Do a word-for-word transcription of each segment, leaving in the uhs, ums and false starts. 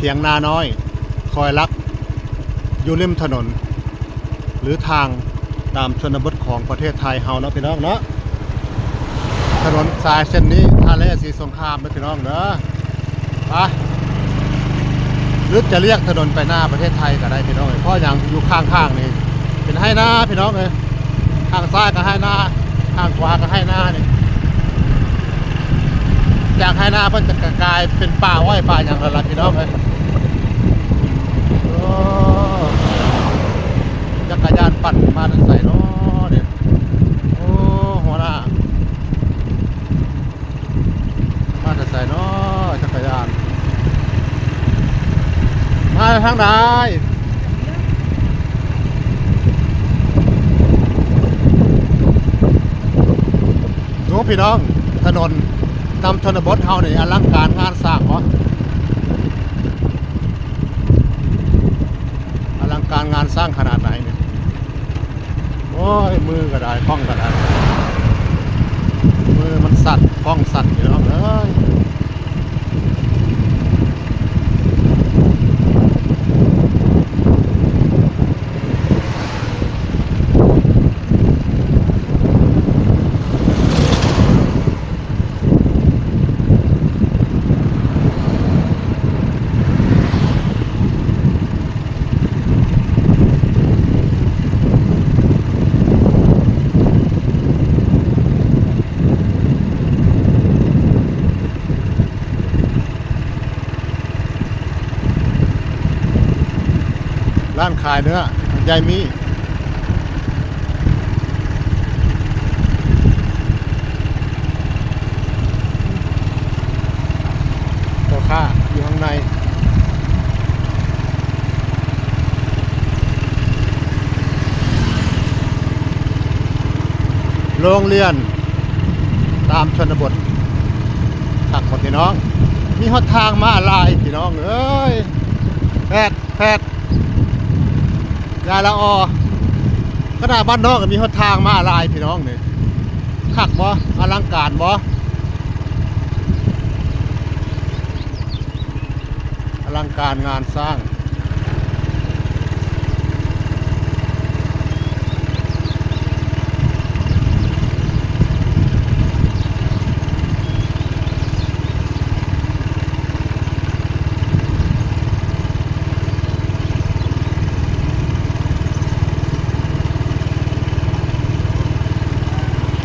เถียงนาน้อย คอยรัก อยู่ริมถนน หรือทางตามชนบทของประเทศไทยเฮาเนาะพี่น้องเนาะ ถนนสายเส้นนี้ ท่าแร่ศรีสงครามนะพี่น้องเนาะ ไป หรือจะเรียกถนนไปหน้าประเทศไทยก็ได้พี่น้อง เพราะอย่างอยู่ข้างๆนี่ เป็นไฮ่นาพี่น้องเอ้ย ข้างซ้ายก็ไฮ่นา ข้างขวาก็ไฮ่นานี่ จากไฮ่นาเพิ่นจะกลายเป็นป่าอ้อยป่าหยังแล้วล่ะพี่น้องเอ้ย โอ้ จักรยานปั่นมาแต่ไสเนาะเนี่ย โอ้ หัวหน้า มาแต่ไสเนาะ จักรยาน มาทางใด ดูพี่น้อง ถนนตามชนบทเฮานี่อลังการงานสร้างบ่ อลังการงานสร้างขนาดไหนเนี่ย โอ้ย มือก็ได้ กล้องก็ได้ มือมันสั่น กล้องสั่นอยู่เนาะเอ้ย ร้านขายเนื้อ ยายมี พ่อค้าอยู่ข้างใน โรงเรียนตามชนบท คักบ่พี่น้อง มีฮอดทางม้าลายพี่น้องเอ้ย แพด แพด ยายละออ ขนาดบ้านนอกก็มีฮอดทางม้าลายพี่น้องนี่ คักบ่ อลังการบ่ อลังการงานสร้าง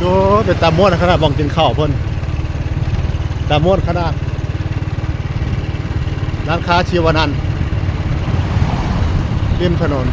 โอ้ เป็นตาม่วนขนาด บ่องกินข้าวเพิ่น ตาม่วนขนาด ร้านค้าชีวนันท์ ริมถนน